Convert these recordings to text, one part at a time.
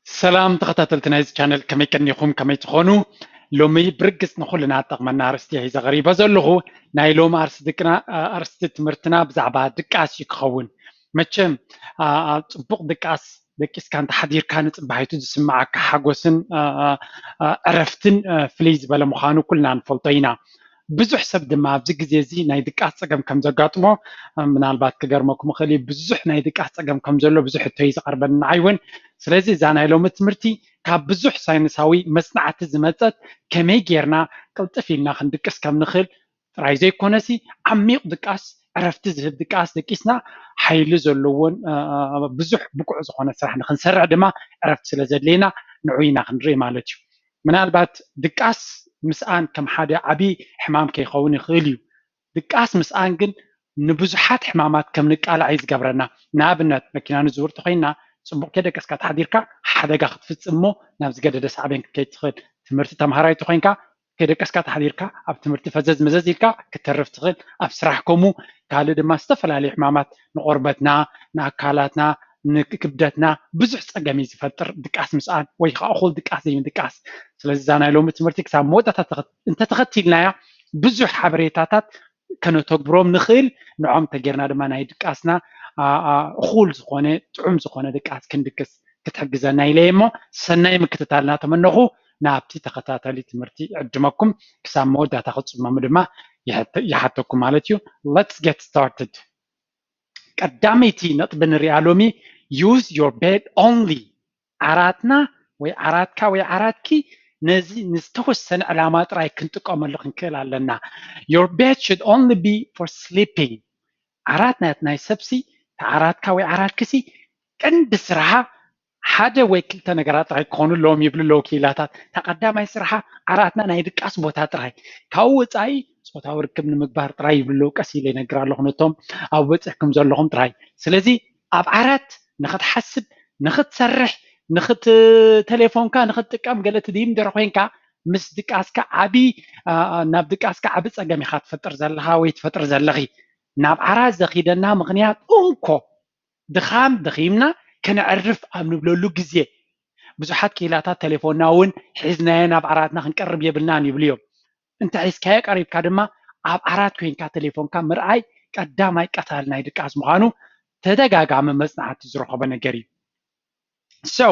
ሰላም ተኸታተልቲ ናይዚ ቻነል፣ ከመይ ቀኒኹም? ከመይ ትኾኑ? ሎሚ ብርግጽ ንኹልና ጠቕመና ኣርእስቲ ሒዘ ቀሪበ ዘለኹ። ናይ ሎም ኣርእስቲ ድቅና-፣ ኣርእስቲ ትምህርትና ብዛዕባ ድቃስ እዩ ክኸውን። መቸም፣ ኣ፣ ኣ፣ ጽቡቕ ድቃስ ደቂስካ እንተሓዲርካ ንጽባሒቱ ዝስምዓካ ሓጎስን፣ ኣ፣ ኣ፣ ኣ፣ ዕረፍትን፣ ኣ፣ ፍልይ ዝበለ ምዃኑ ኩልና ንፈልጦ ኢና። ብዙሕ ሰብ ድማ ኣብዚ ግዜ እዚ ናይ ድቃስ ጸገም ከም ዘጋጥሞ፣ እ፣ ምናልባት ክገርመኩም ይኽእል እዩ። ብዙሕ ናይ ድቃስ ጸገም ከም ዘሎ ብዙሕ ሕቶ እዩ ዝቐርበኒ ንዓይ እውን። ስለዚ እዛ ናይ ሎሚ ትምህርቲ ካብ ብዙሕ ሳይንሳዊ መጽናዕቲ ዝመጸት ከመይ ጌርና ቅልጥፍ ኢልና ክንድቅስ ከም ንኽእል ጥራይ ዘይኮነሲ፣ ዓሚቕ ድቃስ፣ ዕረፍቲ ዝህብ ድቃስ ደቂስና ሓይሊ ዘለዎን፣ እ፣ እ፣ ብዙሕ ብቁዕ ዝኾነ ስራሕ ንኽንሰርሕ ድማ ዕረፍቲ ስለ ዘድልየና ንዑ ኢና ክንርኢ ማለት እዩ። ምናልባት ድቃስ ምስኣን ከም ሓደ ዓቢ ሕማም ከይኸውን ይኽእል እዩ። ድቃስ ምስኣን ግን ንብዙሓት ሕማማት ከም ንቃላዕ እዩ ዝገብረና። ንኣብነት፣ መኪና ንዝውር ተኾይንና፣ ጽቡቕ ከይደቀስካ ተሓዲርካ ሓደጋ ክትፍጽም እሞ ናብ ዝገደደ ሳዕቤን ክትከይድ ትኽእል። ትምህርቲ ተምሃራይ ተኾይንካ፣ ከይደቀስካ ተሓዲርካ ኣብ ትምህርቲ ፈዘዝ መዘዝ ኢልካ ክትተርፍ ትኽእል። ኣብ ስራሕ ከምኡ፣ ካልእ ድማ ዝተፈላለዩ ሕማማት ንቆርበትና፣ ንኣካላትና፣ ንክብደትና ብዙሕ ጸገም እዩ ዝፈጥር ድቃስ ምስኣን ወይ ከዓ እኹል ድቃስ ዘይምድቃስ። ስለዚ እዛ ናይ ሎሚ ትምህርቲ ክሳብ መወዳእታ ተኸ-፣ እንተተኸቲልናያ ብዙሕ ሓበሬታታት ከነተግብሮም ንኽእል። ንዖም ተጌርና ድማ ናይ ድቃስና፣ ኣ፣ ኣ፣ እኹል ዝኾነ፣ ጥዑም ዝኾነ ድቃስ ክንድቅስ ክትሕግዘና ኢለ እየ እሞ፣ ሰናይ ምክትታልና ተመነኹ። ናብቲ ተኸታታሊ ትምህርቲ ይዕድመኩም። ክሳብ መወዳእታ ክትጽመሙ ድማ ይሕት-፣ ይሓተኩም ማለት እዩ። Let's get started። ቀዳመይቲ ነጥቢ ንሪኣ ሎሚ፣ use your bed only። ዓራትና ወይ ዓራትካ ወይ ዓራትኪ ነዚ ንዝተወሰነ ዕላማ ጥራይ ክንጥቀመሉ ክንክእል ኣለና። Your bed should only be for sleeping። ዓራት ናይ፣ ናይ ሰብሲ፣ እቲ ዓራትካ ወይ ዓራትኪሲ ቀንዲ ስራሓ ሓደ ወይ ክልተ ነገራት ጥራይ ክኾኑ ኣለዎም ይብሉ ኣለዉ ክኢላታት። እታ ቀዳማይ ስራሓ ዓራትና ናይ ድቃስ ቦታ ጥራይ። ካብኡ ወጻኢ ጾታዊ ርክብ ንምግባር ጥራይ ይብሉ ኣለዉ። ቀስ ኢለ ይነግር ኣለኹ ነቶም ኣብ በጺሕኩም ዘለኹም ጥራይ። ስለዚ ኣብ ዓራት ንኽትሓስብ፣ ንኽትሰርሕ፣ ንኽት-፣ ቴሌፎንካ ንኽትጥቀም ገለ ትድይም እንድሕር ኮይንካ፣ ምስ ድቃስካ ዓቢ፣ ኣ፣ ኣ፣ ናብ ድቃስካ ዓቢ ጸገም ኢኻ ትፈጥር ዘለኻ ወይ ትፈጥሪ ዘለኺ። ናብ ዓራት ዘኺደና ምኽንያት እንኮ ድኻም ደኺምና ከነዕርፍ ኣብ ንብለሉ ግዜ፣ ብዙሓት ክኢላታት ቴሌፎንና እውን ሒዝናዮ ናብ ዓራትና ክንቀርብ የብልናን ይብሉ እዮም። እንተ ሒዝካዮ ቀሪብካ ድማ ኣብ ዓራት ኮይንካ ቴሌፎንካ ምርኣይ ቀዳማይ ቀታሊ ናይ ድቃስ ምዃኑ ተደጋጋሚ መጽናዕቲ ዝረኸቦ ነገር እዩ። So,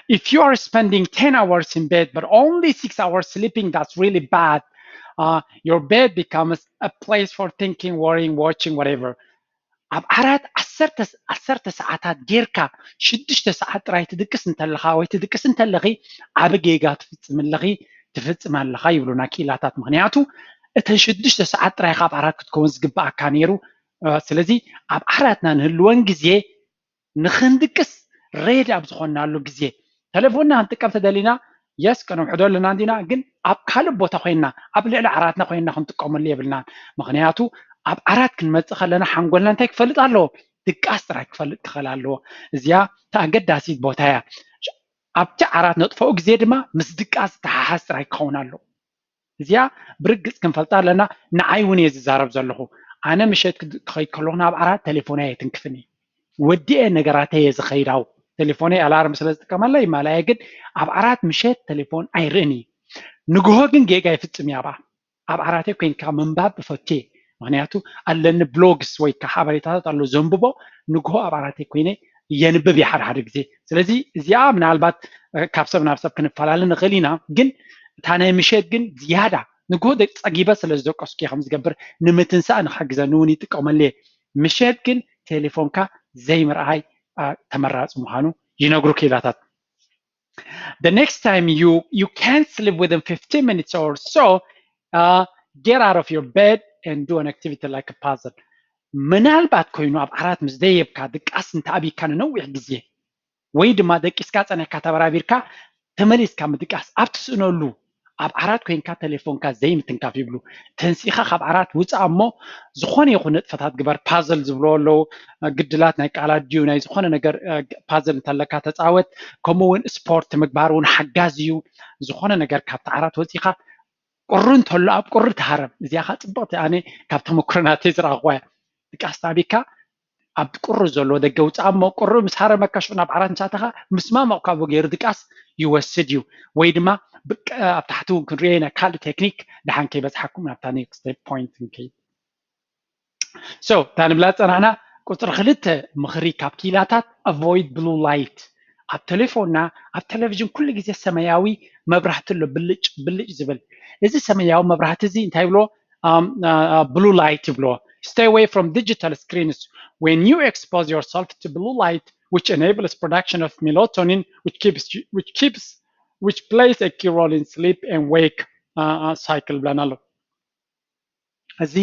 if you are spending ten hours in bed but only six hours sleeping, that's really bad. Uh, your bed becomes a place for thinking, worrying, watching, whatever. ኣብ ዓራት ዓሰርተ፣ ዓሰርተ ሰዓታት ጌርካ ሽዱሽተ ሰዓት ጥራይ ትድቅስ እንተለኻ ወይ ትድቅስ እንተለኺ፣ ዓቢ ጌጋ ትፍጽም ኣለኺ፣ ትፍጽም ኣለኻ ይብሉና ክኢላታት። ምኽንያቱ እተን ሽዱሽተ ሰዓት ጥራይ ካብ ዓራት ክትከውን ዝግብኣካ ነይሩ። እ፣ ስለዚ ኣብ ዓራትና ንህልወን ግዜ ንኽንድቅስ ሬድ ኣብ ዝኾንናሉ ግዜ፣ ተሌፎንና ክንጥቀም ተደሊና፣ የስ፣ ከነውሕዶ ኣለና እንዲና፣ ግን ኣብ ካልእ ቦታ ኮይንና፣ ኣብ ልዕሊ ዓራትና ኮይንና ክንጥቀመሉ የብልናን። ምኽንያቱ ኣብ ዓራት ክንመጽእ ከለና ሓንጎልና እንታይ ክፈልጥ ኣለዎ? ድቃስ ጥራይ ክፈልጥ ክኽእል ኣለዎ። እዚኣ እታ ኣገዳሲት ቦታ እያ። ኣብቲ ዓራት ነጥፈኡ ግዜ ድማ ምስ ድቃስ ዝተሓሓዝ ጥራይ ክኸውን ኣለዎ። እዚኣ ብርግጽ ክንፈልጣ ኣለና። ንዓይ እውን እየ ዝዛረብ ዘለኹ። ኣነ ምሸት ክድ-፣ ክኸይድ ከለኹ ናብ ዓራት ተሌፎነይ ኣይትንክፍን እዩ። ወዲኤ ነገራተይ እየ ዝኸይድ። ኣው ተሌፎነይ ኣላርም ስለ ዝጥቀመላ ይማላየ፣ ግን ኣብ ዓራት ምሸት ተሌፎን ኣይርእን እዩ። ንግሆ ግን ጌጋ ይፍጽም እየ ኣብኣ። ኣብ ዓራተይ ኮይንካ ምንባብ እፈቱ እየ። ምኽንያቱ ኣለኒ ብሎግስ ወይ ከዓ ሓበሬታታት ኣሎ ዘንብቦ፣ ንግሆ ኣብ ዓራተይ ኮይነ የንብብ እየ ሓደ ሓደ ግዜ። ስለዚ እዚኣ ምናልባት፣ እ፣ ካብ ሰብ ናብ ሰብ ክንፈላለ ንኽእል ኢና፣ ግን እታ ናይ ምሸት ግን ዝያዳ ንግሆ ደ-፣ ጸጊበ ስለ ዝደቀስኩ እየ ከም ዝገብር፣ ንምትንሳእ ንኽሕግዘኒ እውን ይጥቀመሉ እየ። ምሸት ግን ቴሌፎንካ ዘይምርኣይ፣ አ፣ ተመራጺ ምዃኑ ይነግሩ ክኢላታት። The next time you, you can't sleep within fifteen minutes or so, uh, get out of your bed and do an activity like a puzzle. ምናልባት ኮይኑ ኣብ ዓራት ምስ ደየብካ ድቃስ እንተኣብይካ ንነዊሕ ግዜ ወይ ድማ ደቂስካ ጸኒሕካ ተበራቢርካ ተመሊስካ ምድቃስ ኣብ ትስእነሉ፣ ኣብ ዓራት ኮይንካ ተሌፎንካ ዘይምትንካፍ ይብሉ። ተንሲእኻ ካብ ዓራት ውጻእ እሞ ዝኾነ ይኹን ንጥፈታት ግበር። ፓዝል ዝብልዎ ኣለዉ፣ ግድላት ናይ ቃላት ድዩ ናይ ዝኾነ ነገር፣ እ፣ ፓዝል እንተለካ ተጻወት። ከምኡ እውን ስፖርት ምግባር እውን ሓጋዚ እዩ። ዝኾነ ነገር ካብቲ ዓራት ወጺኻ ቁሪ እንተሎ ኣብ ቁሪ ተሃረም። እዚኣ ኸዓ ጽብቕቲ ኣነ ካብ ተመክሮ ናተይ ዝረኣኽዋ እያ። ድቃስ ተኣብይካ ኣብ ቁሪ ዘሎ ደገ ውፅእ እሞ ቁሪ ምስ ሃረመካ ሽዑ ናብ ዓራት ምስ ኣተኻ ምስ ማሞቕካ ብኡ ገይሩ ድቃስ ይወስድ እዩ። ወይ ድማ ብቅ- ኣብ ታሕቲ እውን ክንሪኦ ኢና ካልእ ቴክኒክ ደሓን ከይበፅሓኩም ናብታ ኔክስት ፖይንት ንከይድ። So እታ ንብላ ዝፀናሕና ቁፅሪ ክልተ ምኽሪ ካብ ክኢላታት avoid blue light። ኣብ ቴሌፎንና ኣብ ቴሌቪዥን ኩሉ ግዜ ሰማያዊ መብራህቲ ኣሎ ብልጭ ብልጭ ዝብል። እዚ ሰማያዊ መብራህቲ እዚ እንታይ ይብሎ? Blue light ይብሎ። Stay away from digital screens when you expose yourself to blue light, which enables production of melatonin, which keeps which keeps which plays a key role in sleep and wake cycle ብለና ኣሎ። እዚ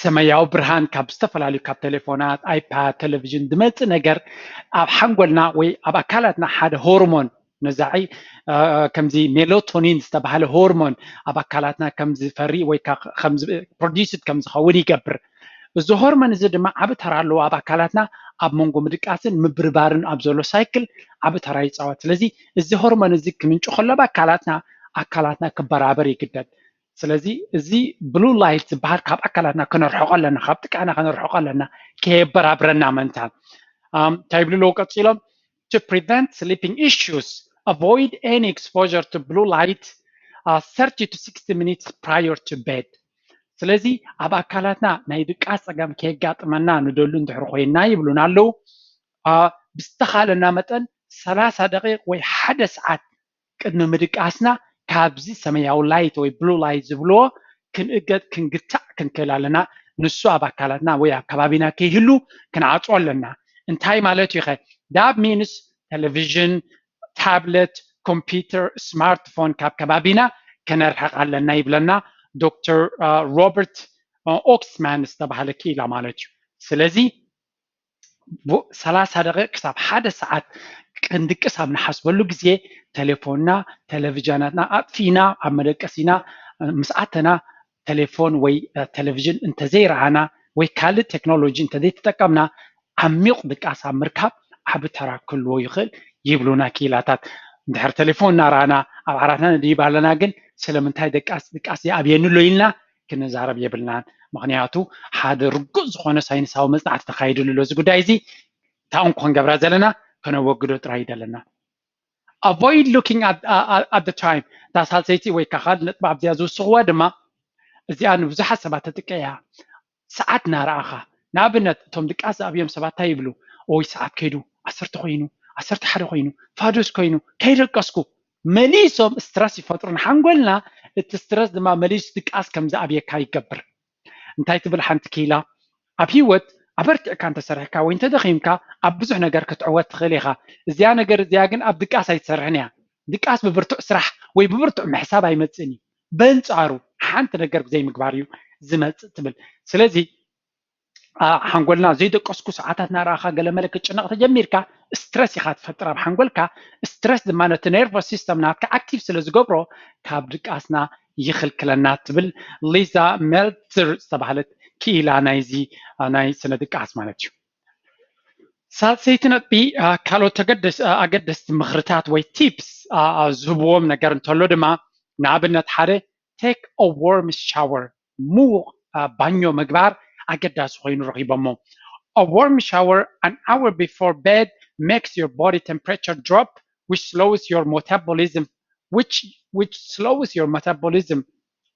ሰማያዊ ብርሃን ካብ ዝተፈላለዩ ካብ ቴሌፎናት፣ ኣይፓድ፣ ቴሌቪዥን ዝመፅእ ነገር ኣብ ሓንጎልና ወይ ኣብ ኣካላትና ሓደ ሆርሞን ነዛዒ ከምዚ ሜላቶኒን ዝተባሃለ ሆርሞን ኣብ ኣካላትና ከም ዝፈሪ ወይ ፕሮዲስድ ከም ዝኸውን ይገብር። እዚ ሆርሞን እዚ ድማ ዓቢ ተራ ኣለዎ ኣብ ኣካላትና ኣብ መንጎ ምድቃስን ምብርባርን ኣብ ዘሎ ሳይክል ዓቢ ተራ ይፃወት። ስለዚ እዚ ሆርሞን እዚ ክምንጩ ከሎ ኣብ ኣካላትና ኣካላትና ክበራበር ይግደድ። ስለዚ እዚ ብሉ ላይት ዝበሃል ካብ ኣካላትና ከነርሕቆ ኣለና፣ ካብ ጥቃና ከነርሕቆ ኣለና፣ ከየበራብረና ምእንታን። እንታይ ይብሉ ኣለዉ ቀፂሎም? To prevent sleeping issues, avoid any exposure to blue light thirty to sixty minutes prior to bed. ስለዚ ኣብ ኣካላትና ናይ ድቃስ ፀገም ከየጋጥመና ንደሉ እንድሕር ኮይና ይብሉና ኣለዉ። ብዝተኻለና መጠን ሰላሳ ደቂቕ ወይ ሓደ ሰዓት ቅድሚ ምድቃስና ካብዚ ሰማያዊ ላይት ወይ ብሉ ላይት ዝብልዎ ክንእገድ ክንግታዕ ክንክእል ኣለና። ንሱ ኣብ ኣካላትና ወይ ኣብ ከባቢና ከይህሉ ክንዓፅዎ ኣለና። እንታይ ማለት እዩ ኸ? That means ቴሌቪዥን፣ ታብለት፣ ኮምፒውተር፣ ስማርትፎን ካብ ከባቢና ከነርሕቕ ኣለና ይብለና ዶክተር ሮበርት ኦክስማን ዝተባሃለ ክኢላ ማለት እዩ። ስለዚ ሰላሳ ደቂቕ ክሳብ ሓደ ሰዓት ክንድቅስ ኣብ ንሓስበሉ ግዜ ቴሌፎንና፣ ቴሌቪዥናትና ኣጥፊእና ኣብ መደቀሲና ምስ ኣተና ቴሌፎን ወይ ቴሌቪዥን እንተዘይረኣና ወይ ካልእ ቴክኖሎጂ እንተዘይተጠቀምና ዓሚቕ ድቃስ ኣብ ምርካብ ዓቢ ተራ ክህልዎ ይኽእል ይብሉና ክኢላታት። እንድሕር ቴሌፎን እናረኣና ኣብ ዓራትና ንድይብ ኣለና ግን ስለምንታይ ደቃስ ድቃስ ይኣብየኒ ኣሎ ኢልና ክንዛረብ የብልናን። ምኽንያቱ ሓደ ርጉእ ዝኾነ ሳይንሳዊ መፅናዕቲ ተኻይድሉ ኣሎ እዚ ጉዳይ እዚ። እንታይ እውን ክንገብራ ዘለና ከነወግዶ ጥራይ እዩ ዘለና። Avoid looking at the time። እታ ሳልሰይቲ ወይ ከዓ ካልእ ነጥቢ ኣብዚኣ ዝውስኽዋ ድማ እዚኣ ንብዙሓት ሰባት ተጥቀያ። ሰዓት እናረኣኻ ንኣብነት እቶም ድቃስ ዝኣብዮም ሰባት እንታይ ይብሉ? ኦይ ሰዓት ከይዱ ዓሰርተ ኮይኑ ዓሰርተ ሓደ ኮይኑ ፋዱስ ኮይኑ ከይደቀስኩ መሊሶም ስትረስ ይፈጥሩ ንሓንጎልና። እቲ ስትረስ ድማ መሊሱ ድቃስ ከም ዝኣብየካ ይገብር። እንታይ ትብል ሓንቲ ክኢላ? ኣብ ህይወት ኣበርቲዕካ እንተሰሪሕካ ወይ እንተደኺምካ ኣብ ብዙሕ ነገር ክትዕወት ትኽእል ኢኻ። እዚኣ ነገር እዚኣ ግን ኣብ ድቃስ ኣይትሰርሕን እያ። ድቃስ ብብርቱዕ ስራሕ ወይ ብብርቱዕ ምሕሳብ ኣይመጽእን እዩ። በንጻሩ ሓንቲ ነገር ብዘይምግባር እዩ ዝመጽእ ትብል። ስለዚ ሓንጎልና ዘይደቀስኩ ሰዓታት እናረኣኻ ገለመለ ክትጭነቕ ተጀሚርካ ስትረስ ኢኻ ትፈጥር ኣብ ሓንጎልካ። ስትረስ ድማ ነቲ ነርቨስ ሲስተም ናትካ ኣክቲቭ ስለ ዝገብሮ ካብ ድቃስና ይኽልክለና ትብል ሊዛ ሜልትዘር ዝተባህለት ክኢላ ናይዚ ናይ ስነ ድቃስ ማለት እዩ። ሳልሰይቲ ነጥቢ ካልኦት ኣገደስቲ ምኽርታት ወይ ቲፕስ ዝህብዎም ነገር እንተሎ ድማ ንኣብነት ሓደ take a warm shower ምዉቕ ባኞ ምግባር ኣገዳሲ ኮይኑ ረኺቦሞ። A warm shower an hour before bed makes your body temperature drop, which slows your metabolism, which which slows your metabolism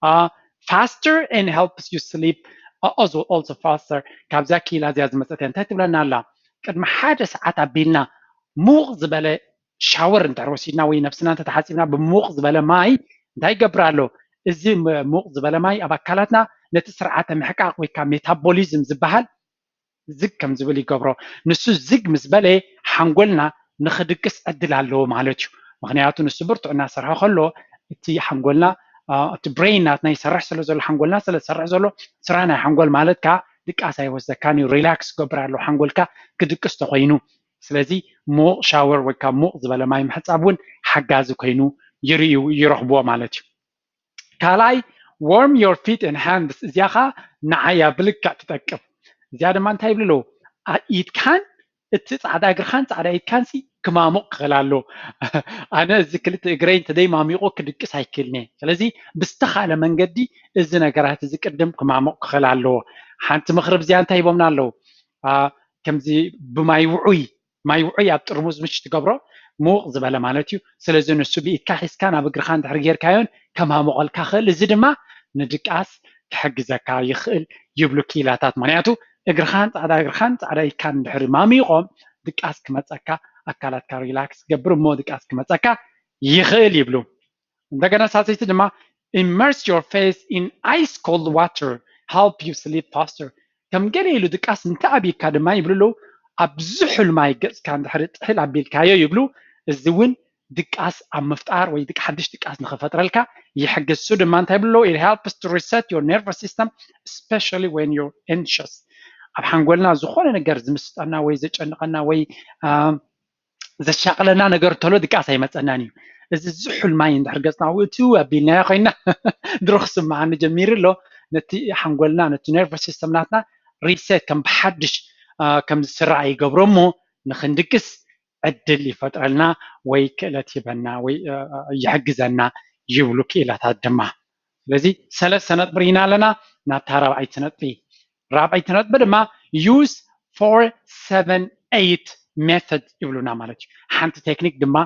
uh, faster and helps you sleep uh, also also faster. ካብዛ ክኢላ እዚኣ ዝመፀት እያ። እንታይ ትብለና ኣላ? ቅድሚ ሓደ ሰዓት ኣቢልና ምዉቕ ዝበለ ሻወር እንድሕር ወሲድና ወይ ነብስና እንተተሓፂብና ብምዉቕ ዝበለ ማይ እንታይ ይገብር ኣሎ? እዚ ምዉቕ ዝበለ ማይ ኣብ ኣካላትና ነቲ ስርዓተ ምሕቃቕ ወይ ከዓ ሜታቦሊዝም ዝበሃል ዝግ ከም ዝብል ይገብሮ። ንሱ ዝግ ምስ በለ ሓንጎልና ንኽድቅስ ዕድል ኣለዎ ማለት እዩ። ምኽንያቱ ንሱ ብርቱዕ እናሰርሐ ከሎ እቲ ሓንጎልና እቲ ብሬን ናትና ይሰርሕ ስለ ዘሎ ሓንጎልና ስለ ዝሰርሕ ዘሎ ስራሕ ናይ ሓንጎል ማለት ከዓ ድቃስ ኣይወስደካን እዩ። ሪላክስ ክገብር ኣለዎ ሓንጎልካ ክድቅስ ተኮይኑ። ስለዚ ሙቕ ሻወር ወይ ከዓ ሙቕ ዝበለ ማይ ምሕፃብ እውን ሓጋዚ ኮይኑ ይርእዩ ይረኽብዎ ማለት እዩ። ካልኣይ warm your feet and hands እዚኣ ከዓ ንዓያ ብልክዕ ትጠቅም። እዚኣ ድማ እንታይ ይብሉ ኣለዉ? ኢድካን እቲ ፃዕዳ እግርካን ፃዕዳ ኢድካን ሲ ክማሙቕ ክኽእል ኣለዎ። ኣነ እዚ ክልተ እግረይ እንተደይ ማሚቑ ክድቅስ ኣይክእልን እየ። ስለዚ ብዝተኻለ መንገዲ እዚ ነገራት እዚ ቅድም ክማሙቕ ክኽእል ኣለዎ። ሓንቲ ምኽሪ ብዚኣ እንታይ ሂቦምና ኣለዉ? ከምዚ ብማይ ውዑይ ማይ ውዑይ ኣብ ጥርሙዝ ምሽ ትገብሮ ምውቕ ዝበለ ማለት እዩ። ስለዚ ንሱ ብኢድካ ሒዝካ ናብ እግርኻ እንድሕር ጌርካዮን ከማሞቐልካ ክእል። እዚ ድማ ንድቃስ ክሕግዘካ ይኽእል ይብሉ ክኢላታት። ምክንያቱ እግርኻን ፃዕዳ እግርኻን ፃዕዳ ኢድካን እንድሕር ማሚቖም ድቃስ ክመፀካ ኣካላትካ ሪላክስ ገብር እሞ ድቃስ ክመፀካ ይኽእል ይብሉ። እንደገና ሳልሰይቲ ድማ immerse your face in ice cold water help you sleep faster። ከም ገለ ኢሉ ድቃስ እንተ ኣብይካ ድማ ይብሉ ኣለዉ ኣብ ዝሑል ማይ ገፅካ እንድሕር ጥሕል ኣቢልካዮ ይብሉ። እዚ እውን ድቃስ ኣብ ምፍጣር ወይ ድቃ ሓድሽ ድቃስ ንኽፈጥረልካ ይሕግዝ። እሱ ድማ እንታይ ይብሉ ኣለዉ it helps to reset your nervous system especially when you're anxious። ኣብ ሓንጎልና ዝኾነ ነገር ዝምስጠና ወይ ዘጨንቐና ወይ ዘሻቕለና ነገር እንተሎ ድቃስ ኣይመፀናን እዩ። እዚ ዝሑል ማይ እንድሕር ገፅና ውእቱ ኣቢልናዮ ኮይና ድሮ ክስምዓኒ ጀሚሩ ኣሎ። ነቲ ሓንጎልና ነቲ ነርቨስ ሲስተም ናትና ሪሴት ከም ብሓድሽ ከም ዝስራዕ ይገብሮ እሞ ንክንድቅስ ዕድል ይፈጥረልና ወይ ክእለት ይበና ወይ ይሕግዘና ይብሉ ክኢላታት ድማ። ስለዚ ሰለስተ ነጥቢ ርኢና ኣለና። ናብታ ራብዓይቲ ነጥቢ ራብዐይቲ ነጥቢ ድማ use four seven eight method ይብሉና ማለት እዩ። ሓንቲ ቴክኒክ ድማ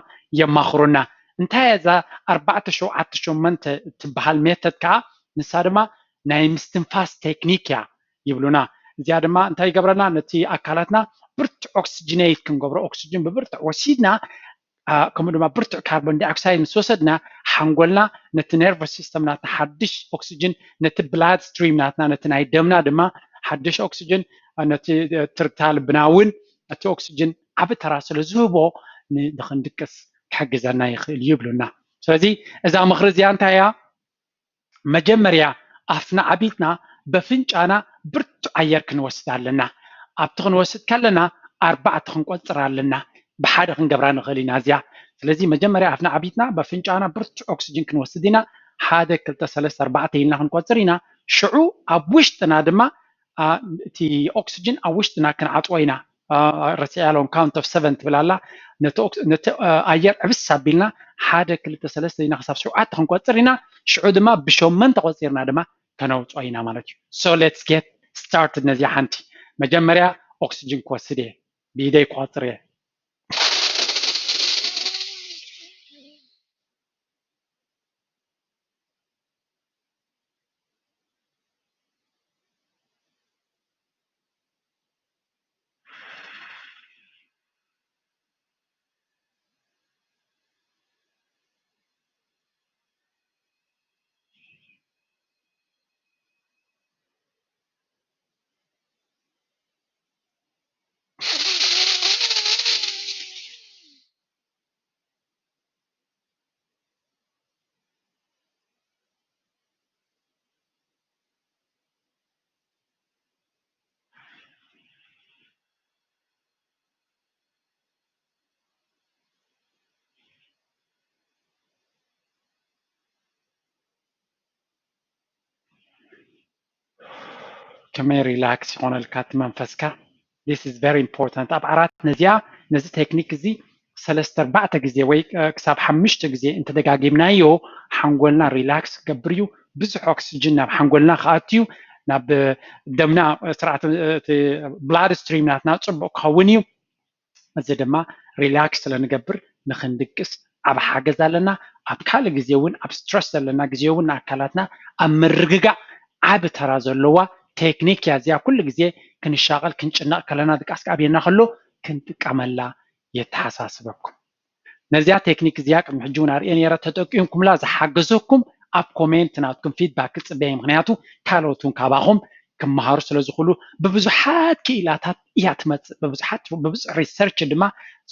የማኽሩና። እንታይ እዛ ኣርባዕተ ሸውዓተ ሸሞንተ ትበሃል ሜተድ ከዓ ንሳ ድማ ናይ ምስትንፋስ ቴክኒክ እያ ይብሉና። እዚኣ ድማ እንታይ ይገብረና? ነቲ ኣካላትና ብርቱዕ ኦክስጅኔት ክንገብሮ ኦክስጅን ብብርቱዕ ወሲድና ከምኡ ድማ ብርቱዕ ካርቦን ዳይኦክሳይድ ምስ ወሰድና ሓንጎልና ነቲ ነርቨስ ሲስተም ናትና ሓድሽ ኦክስጅን ነቲ ብላድ ስትሪም ናትና ነቲ ናይ ደምና ድማ ሓድሽ ኦክስጅን ነቲ ትርታ ልብና እውን እቲ ኦክስጅን ዓብ ተራ ስለ ዝህቦ ንክንድቅስ ክሕግዘና ይኽእል እዩ ይብሉና። ስለዚ እዛ ምኽሪ እዚኣ እንታይ እያ? መጀመርያ ኣፍና ዓቢጥና በፍንጫና ብርቱዕ ኣየር ክንወስድ ኣለና። ኣብቲ ክንወስድ ከለና ኣርባዕተ ክንቆፅር ኣለና። ብሓደ ክንገብራ ንኽእል ኢና እዚኣ። ስለዚ መጀመርያ ኣፍና ዓቢጥና በፍንጫና ብርቱዕ ኦክስጅን ክንወስድ ኢና። ሓደ ክልተ ሰለስተ ኣርባዕተ ኢልና ክንቆፅር ኢና። ሽዑ ኣብ ውሽጥና ድማ እቲ ኦክስጅን ኣብ ውሽጥና ክንዓፅዎ ኢና። ረሲዕያ ኣለዎም count of seven ትብል ኣላ። ነቲ ኣየር ዕብስ ኣቢልና ሓደ ክልተ ሰለስተ ኢና ክሳብ ሸውዓተ ክንቆፅር ኢና። ሽዑ ድማ ብሸመንተ ቆፂርና ድማ ከነውፅኦ ኢና ማለት እዩ። So let's get started። ነዚኣ ሓንቲ መጀመርያ ኦክስጅን ክወስድ እየ ብኢደይ ክቆፅር እየ። ከመይ ሪላክስ ይኾነልካ እቲ መንፈስካ። This is very important። ኣብ ዓራት ነዚኣ ነዚ ቴክኒክ እዚ ሰለስተ ኣርባዕተ ግዜ ወይ ክሳብ ሓሙሽተ ግዜ እንተደጋጊምናዮ ሓንጎልና ሪላክስ ክገብር እዩ። ብዙሕ ኦክስጅን ናብ ሓንጎልና ክኣቱ እዩ። ናብ ደምና ስርዓት ብላድ ስትሪም ናትና ፅቡቅ ክኸውን እዩ። እዚ ድማ ሪላክስ ስለ ንገብር ንክንድቅስ ዓብ ሓገዝ ኣለና። ኣብ ካልእ ግዜ እውን ኣብ ስትረስ ዘለና ግዜ እውን ንኣካላትና ኣብ ምርግጋእ ዓብ ተራ ዘለዋ ቴክኒክ እያ እዚኣ። ኩሉ ግዜ ክንሻቐል ክንጭነቕ ከለና ድቃስ ክኣብየና ከሎ ክንጥቀመላ የተሓሳስበኩም። ነዚኣ ቴክኒክ እዚኣ ቅድሚ ሕጂ እውን ኣርእየ ነይረ። ተጠቂምኩምላ ዝሓገዘኩም ኣብ ኮሜንት ናትኩም ፊድባክ ክፅበየ ምክንያቱ ካልኦት እውን ካባኹም ክመሃሩ ስለ ዝኽእሉ ብብዙሓት ክኢላታት እያ ትመፅእ። ብብዙሓት ብብዙሕ ሪሰርች ድማ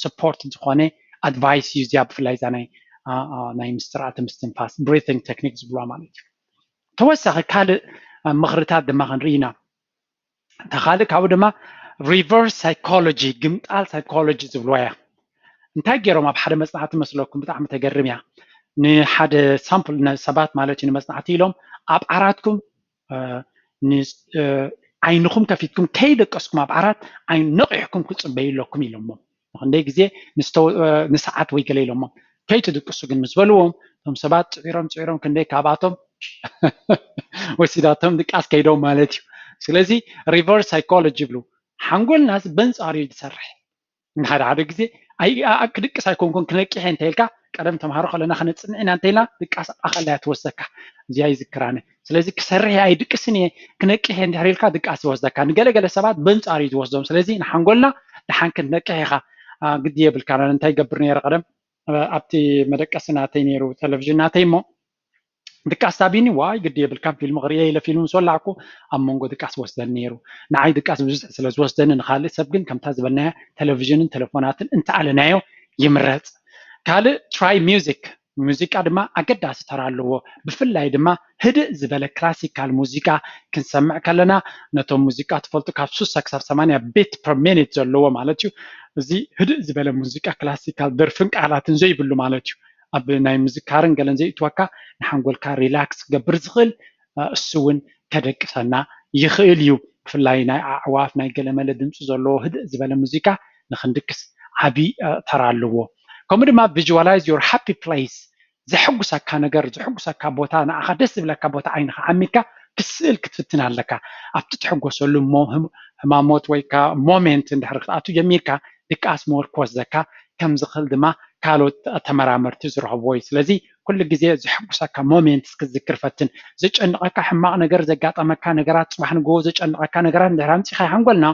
ስፖርት ዝኾነ ኣድቫይስ እዩ እዚኣ ብፍላይ እዛ ናይ ናይ ምስርዓተ ምስትንፋስ ብሪቲንግ ቴክኒክ ዝብልዋ ማለት እዩ። ተወሳኺ ካልእ ምኽርታት ድማ ክንርኢ ኢና። እታ ካልእ ካብኡ ድማ ሪቨርስ ሳይኮሎጂ ግምጣል ሳይኮሎጂ ዝብልዋ እያ። እንታይ ገይሮም ኣብ ሓደ መፅናዕቲ መስለኩም ብጣዕሚ ተገርም እያ። ንሓደ ሳምፕል ሰባት ማለት እዩ ንመፅናዕቲ ኢሎም ኣብ ዓራትኩም ዓይንኹም ከፊትኩም ከይደቀስኩም ኣብ ዓራት ዓይን ነቂሕኩም ክፅበዩ ኣለኩም ኢሎሞ። ንክንደይ ግዜ ንሰዓት ወይ ገለ ኢሎሞ ከይትድቅሱ ግን ምስ በልዎም እቶም ሰባት ፅዒሮም ፅዒሮም ክንደይ ካብኣቶም ወሲዳቶም ድቃስ ከይዶም ማለት እዩ። ስለዚ ሪቨርስ ሳይኮሎጂ ይብሉ። ሓንጎልናስ በንጻሩ እዩ ዝሰርሕ። ንሓደ ሓደ ግዜ ኣይ ክድቅስ ኣይኮንኩን ክነቅሕ እንተ ኢልካ፣ ቀደም ተምሃሮ ከለና ክነጽንዕ ኢና እንተ ኢልና ድቃስ ኣኸላ እያ ትወስደካ። እዚኣ ይዝክራኒ። ስለዚ ክሰርሕ እየ ኣይድቅስን እየ ክነቅሕ እየ እንድሕር ኢልካ ድቃስ ይወስደካ። ንገለገለ ሰባት በንጻሩ እዩ ዝወስዶም። ስለዚ ንሓንጎልና ደሓን ክትነቅሕ ኢኻ። ግዲ የብልካ። እንታይ ይገብር ነይረ ቀደም ኣብቲ መደቀሲ ናተይ ነይሩ ቴሌቪዥን ናተይ እሞ ድቃስ ታቢኒ ዋይ ግዲ የብልካን ፊልም ክርእየ ኢለ ፊልም ምስ ወላዕኩ ኣብ መንጎ ድቃስ ወስደኒ ነይሩ። ንዓይ ድቃስ ብዙሕ ስለ ዝወስደኒ ንኻልእ ሰብ ግን ከምታ ዝበልናያ ቴሌቪዥንን ቴሌፎናትን እንተኣለናዮ ይምረፅ። ካልእ try music። ሙዚቃ ድማ ኣገዳሲ ተራ ኣለዎ። ብፍላይ ድማ ህድእ ዝበለ ክላሲካል ሙዚቃ ክንሰምዕ ከለና ነቶም ሙዚቃ ትፈልጡ ካብ ሱሳ ክሳብ ሰማንያ ቤት per minute ዘለዎ ማለት እዩ። እዚ ህድእ ዝበለ ሙዚቃ ክላሲካል ደርፍን ቃላትን ዘይብሉ ማለት እዩ። ኣብ ናይ ምዝካርን ገለን ዘይእትወካ ንሓንጎልካ ሪላክስ ክገብር ዝኽእል እሱ እውን ከደቅሰና ይኽእል እዩ። ብፍላይ ናይ ኣዕዋፍ ናይ ገለመለ ድምፂ ዘለዎ ህድእ ዝበለ ሙዚቃ ንክንድቅስ ዓብዪ ተራ ኣለዎ። ከምኡ ድማ visualize your happy place። ዘሐጉሰካ ነገር ዘሐጉሰካ ቦታ ንዓኻ ደስ ዝብለካ ቦታ ዓይንኻ ዓሚርካ ክስእል ክትፍትን ኣለካ። ኣብቲ ትሕጎሰሉ ህማሞት ወይ ከዓ ሞሜንት እንድሕር ክትኣቱ ጀሚርካ ድቃስ መወር ክወስደካ ከም ዝኽእል ድማ ካልኦት ተመራመርቲ ዝረኸብዎ እዩ። ስለዚ ኩሉ ግዜ ዘሐጉሰካ ሞሜንትስ ክትዝክር ፈትን። ዘጨንቐካ ሕማቕ ነገር ዘጋጠመካ ነገራት፣ ፅባሕ ንግሆ ዘጨንቐካ ነገራት እንድሕር ኣምፂኻ ሓንጎልና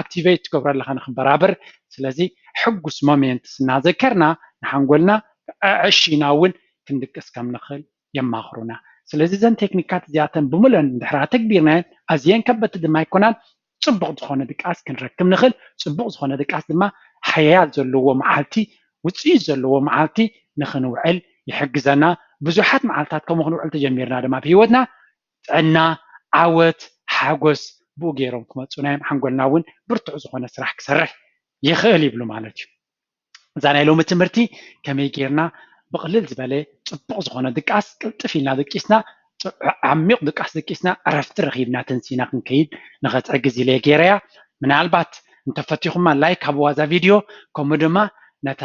ኣክቲቬት ትገብሮ ኣለኻ ንክበራብር። ስለዚ ሕጉስ ሞሜንትስ እናዘከርና ንሓንጎልና ኣዕሺና እውን ክንድቅስ ከም ንኽእል የማኽሩና። ስለዚ እዘን ቴክኒካት እዚኣተን ብምለን እንድሕር ኣተግቢርናየን ኣዝየን ከበድቲ ድማ ኣይኮናን። ፅቡቕ ዝኾነ ድቃስ ክንረክብ ንኽእል። ፅቡቕ ዝኾነ ድቃስ ድማ ሓያል ዘለዎ መዓልቲ ውፅኢት ዘለዎ መዓልቲ ንኽንውዕል ይሕግዘና። ብዙሓት መዓልታት ከምኡ ክንውዕል ተጀሚርና ድማ ኣብ ህይወትና ጥዕና፣ ዓወት፣ ሓጎስ ብኡ ገይሮም ክመፁና እዮም። ሓንጎልና እውን ብርቱዕ ዝኾነ ስራሕ ክሰርሕ ይኽእል ይብሉ ማለት እዩ። እዛ ናይ ሎሚ ትምህርቲ ከመይ ጌርና ብቕልል ዝበለ ፅቡቕ ዝኾነ ድቃስ ቅልጥፍ ኢልና ደቂስና ዓሚቕ ድቃስ ደቂስና ዕረፍቲ ረኺብና ተንሲና ክንከይድ ንኸትሕግዝ ኢለ ገይረያ። ምናልባት እንተፈቲኹማ ላይክ ሃብዋ እዛ ቪድዮ፣ ከምኡ ድማ ነታ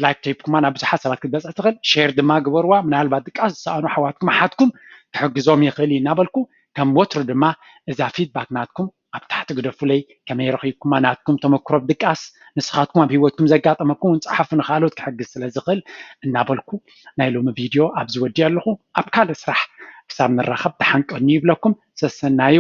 ላይክ ተይብኩማ ናብ ብዙሓት ሰባት ክትበፅሕ ትኽእል። ሼር ድማ ግበርዋ። ምናልባት ድቃስ ዝሰኣኑ ኣሕዋትኩም ኣሓትኩም ክሕግዞም ይኽእል እዩ እናበልኩ ከም ወትሩ ድማ እዛ ፊድባክ ናትኩም ኣብ ታሕቲ ግደፉለይ። ከመይ ረኺብኩማ ናትኩም ተመክሮ ድቃስ ንስኻትኩም ኣብ ህይወትኩም ዘጋጠመኩም እውን ፀሓፉ ንኻልኦት ክሕግዝ ስለ ዝኽእል እናበልኩ ናይ ሎሚ ቪድዮ ኣብዚ ወዲእ ኣለኹ። ኣብ ካልእ ስራሕ ክሳብ ንራኸብ ደሓን ቀንዩ ይብለኩም። ሰሰናዩ።